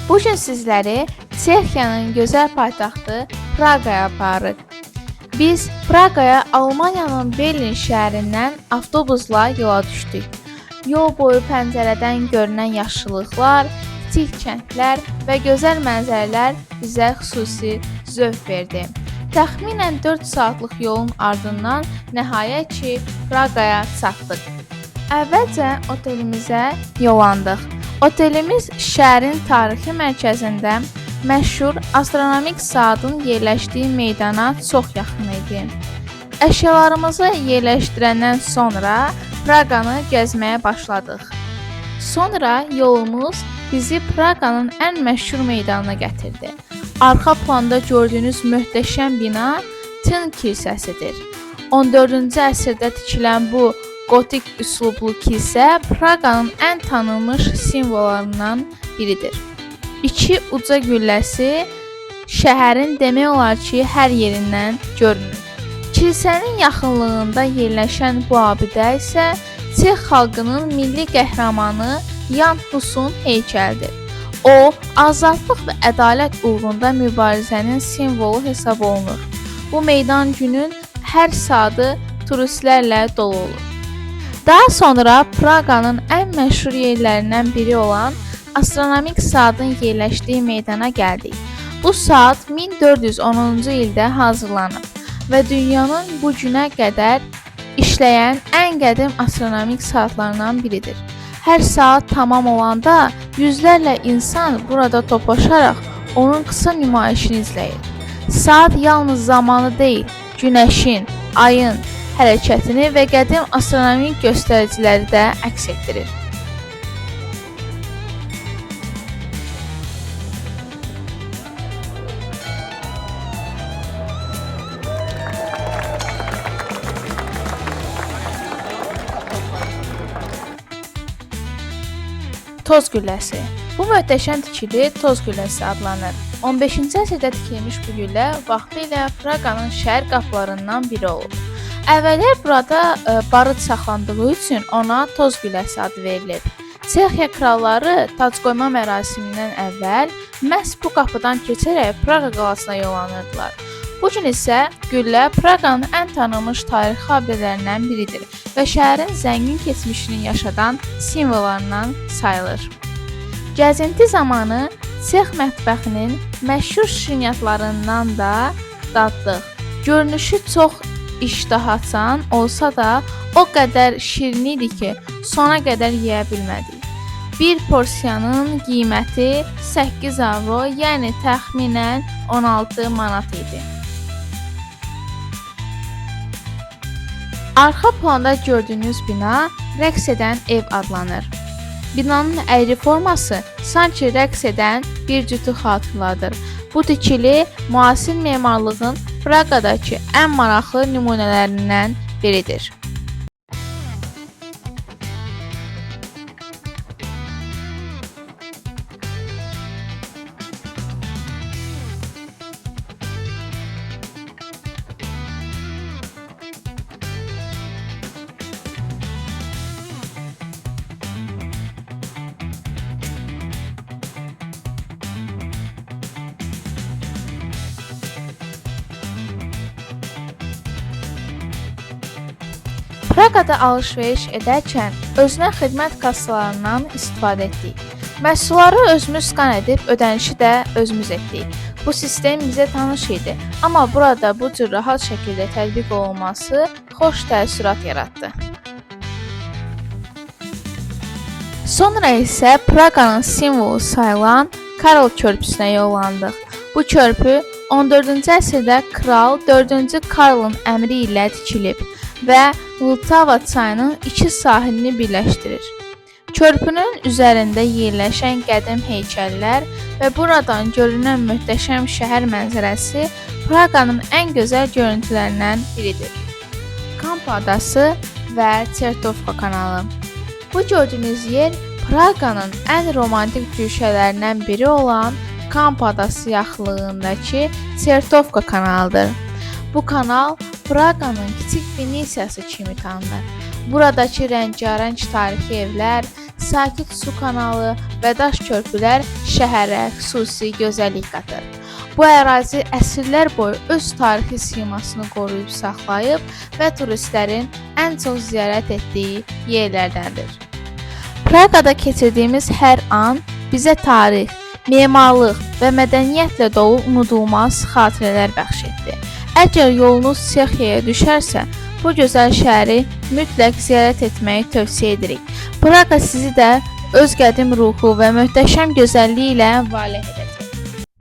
Bu gün sizləri Çexiyanın gözəl paytaxtı Praqaya aparırıq. Biz Praqaya Almaniyanın Berlin şəhərindən avtobusla yola düşdük. Yol boyu pəncərədən görünən yaşıllıqlar, kiçik kəndlər və gözəl mənzərələr bizə xüsusi zövq verdi. Təxminən 4 saatlıq yolun ardından nəhayət ki Praqaya çatdıq. Əvvəlcə otelimizə yollandıq. Otelimiz şəhərin tarixi mərkəzində məşhur astronomik saatın yerləşdiyi meydana çox yaxın idi. Əşyalarımızı yerləşdirəndən sonra Praqanı gəzməyə başladıq. Sonra yolumuz bizi Praqanın ən məşhur meydanına gətirdi. Arxa planda gördüyünüz möhtəşəm bina Tın kilsəsidir. 14-cü əsrdə tikilən bu gotik üslublu kilsə Praqanın ən tanınmış simvollarından biridir. İki uca gülləsi şəhərin demək olar ki, hər yerindən görünür. Kilsənin yaxınlığında yerləşən bu abidə isə Çex xalqının milli qəhrəmanı Yan Husun heykəlidir. O, azadlıq və ədalət uğrunda mübarizənin simvolu hesab olunur. Bu meydan günün hər saatı turistlərlə dolu olur. Daha sonra Praqanın ən məşhur yerlərindən biri olan astronomik saatın yerləşdiyi meydana gəldik. Bu saat 1410-cu ildə hazırlanıb və dünyanın bu günə qədər işləyən ən qədim astronomik saatlarından biridir. Hər saat tamam olanda yüzlərlə insan burada toplaşaraq onun qısa nümayişini izləyir. Saat yalnız zamanı deyil, günəşin, ayın hərəkətini və qədim astronomik göstəriciləri də əks etdirir. Toz gülləsi. Bu möhtəşəm tikili toz gülləsi adlanır. 15-ci əsrdə tikilmiş bu güllə vaxtilə Praqanın şəhər qapılarından biri olub. Əvvəllər burada barıt saxlandığı üçün ona toz gülləsi adı verilib. Çexiya kralları tacqoyma mərasimindən əvvəl məhz bu qapıdan keçərək Praqa qalasına yollanırdılar. Bu gün isə güllə Praqanın ən tanınmış tarixi abidələrindən biridir və şəhərin zəngin keçmişini yaşadan simvollarından sayılır. Gəzinti zamanı Çex mətbəxinin məşhur şirniyyatlarından da daddıq. Görünüşü çox iştahaçan olsa da o qədər şirin idi ki, sona qədər yeyə bilmədik. Bir porsiyanın qiyməti 8 avro, yəni təxminən 16 manat idi. Arxa planda gördüyünüz bina rəqs edən ev adlanır. Binanın əyri forması sanki rəqs edən bir cütü xatırladır. Bu tikili müasir memarlığın Praqadakı ən maraqlı nümunələrindən biridir. Praqada alış-veriş edərkən özünə xidmət kassalarından istifadə etdik. Məhsulları özümüz skan edib ödənişi də özümüz etdik. Bu sistem bizə tanış idi, amma burada bu cür rahat şəkildə tətbiq olunması xoş təəssürat yaratdı. Sonra isə Praqanın simvolu sayılan Karl körpüsünə yollandıq. Bu körpü 14-cü əsrdə kral 4-cü Karlın əmri ilə tikilib və Vltava çayının iki sahilini birləşdirir. Körpünün üzərində yerləşən qədim heykəllər və buradan görünən möhtəşəm şəhər mənzərəsi Praqanın ən gözəl görüntülərindən biridir. Kamp adası və Çertovka kanalı. Bu gördüyünüz yer Praqanın ən romantik güşələrindən biri olan Kamp adası yaxınlığındakı Çertovka kanalıdır. Bu kanal Praqanın kiçik Venesiyası kimi tanınır. Buradakı rəngarəng tarixi evlər, Sakit su kanalı və daş körpülər şəhərə xüsusi gözəllik qatır. Bu ərazi əsrlər boyu öz tarixi simasını qoruyub saxlayıb və turistlərin ən çox ziyarət etdiyi yerlərdəndir. Praqada keçirdiyimiz hər an bizə tarix, memarlıq və mədəniyyətlə dolu unudulmaz xatirələr bəxş etdi. Əgər yolunuz Çexiyaya düşərsə, bu gözəl şəhəri mütləq ziyarət etməyi tövsiyə edirik. Praqa sizi də öz qədim ruhu və möhtəşəm gözəlliyi ilə valeh edəcək.